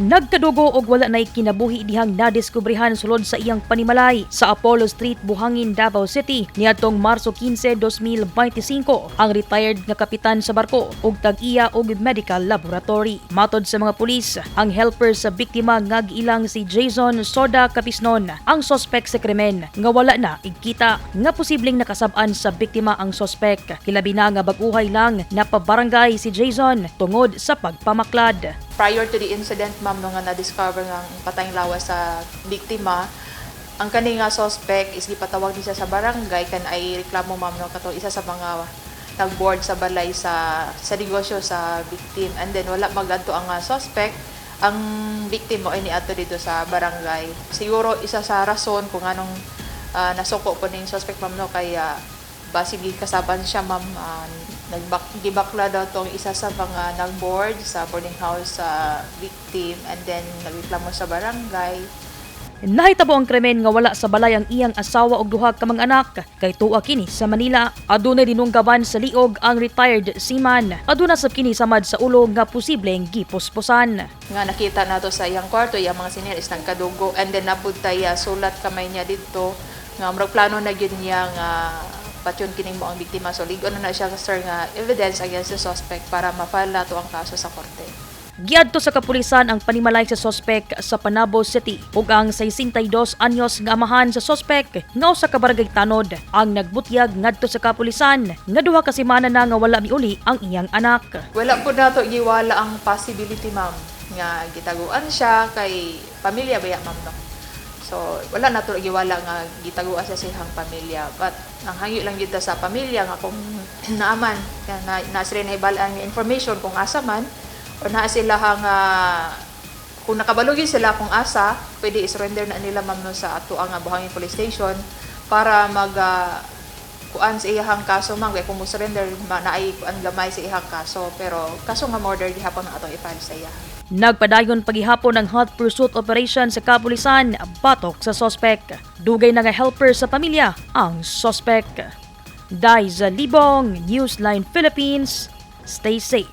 Nagkadugo og wala nay kinabuhi dihang nadiskubrihan sulod sa iyang panimalay sa Apollo Street, Buhangin, Davao City niadtong Marso 15, 2025 ang retired nga kapitan sa barko ug tag-iya og medical laboratory. Matod sa mga pulis, ang helper sa biktima nga giilang si Jason Soda Capisnon ang sospek sa krimen nga wala na igkita, nga posibleng nakasab-an sa biktima ang sospek. Hilabi na nga bag-uhay lang napabarangay si Jason tungod sa pagpamaklad. Prior to the incident, ma'am, no, nga na-discover nga ang patayng lawas sa biktima, ang kani nga suspect is gipatawag ni siya sa barangay kan ay reklamo, ma'am, no, kato isa sa mga nag-board sa balay sa negosyo sa victim. And then wala magadto ang suspect, ang victim mo ay niadto dito sa barangay. Siguro isa sa rason kung anong nasuko po ning suspect, ma'am, no, kay basig kasaban siya, ma'am, gibakla daw tong isa sa mga nag-board sa boarding house sa victim and then nagreklamo sa barangay. Nahitabo ang krimen nga wala sa balay ang iyang asawa og duha ka mga anak kay tuwa kini sa Manila. Adunay dinunggaban sa liog ang retired seaman. Aduna sab kini samad sa ulo nga posibleng giposposan. Nga nakita nato sa iyang kwarto, iyang mga sinelas is nagkadugo and then nabudtay sulat kamay niya didto nga murag plano na gyud niya nga patyon kining mo ang biktima. So ligon na na siya, sir, nga evidence against the suspect para ma-file nato ang kaso sa korte. Giadto sa kapulisan ang panimalay sa sospek sa Panabo City ug ang 62 anyos nga amahan sa sospek nga usa ka barangay tanod ang nagbutyag ngadto sa kapulisan nga 2 ka semana na nga wala miuli ang iyang anak. Wala po nato giwala ang possibility, ma'am, nga gitaguan siya kay pamilya baya, ma'am, no. So wala nato giwala nga gitaguan siya sa iyang pamilya. But ang hangyo lang gyud ta sa pamilya nga kung naaman nga na sila nahibal-an nga information kung asa man or naa sila nga kung nakabalo gyud sila kung asa, pwede i-surrender na nila, ma'am, no, sa ato ang Buhangin Police Station para mag kuan sa iyahang kaso, ma'am, kay kung mo surrender ma, naay kuan gamay sa iyahang kaso, pero kaso nga murder gihapon ang atong i-file sa iya. Nagpadayon paghihapon ang hot pursuit operation sa kapulisan batok sa sospek. Dugay na nga helper sa pamilya ang sospek. Daiza Libong, Newsline Philippines. Stay safe.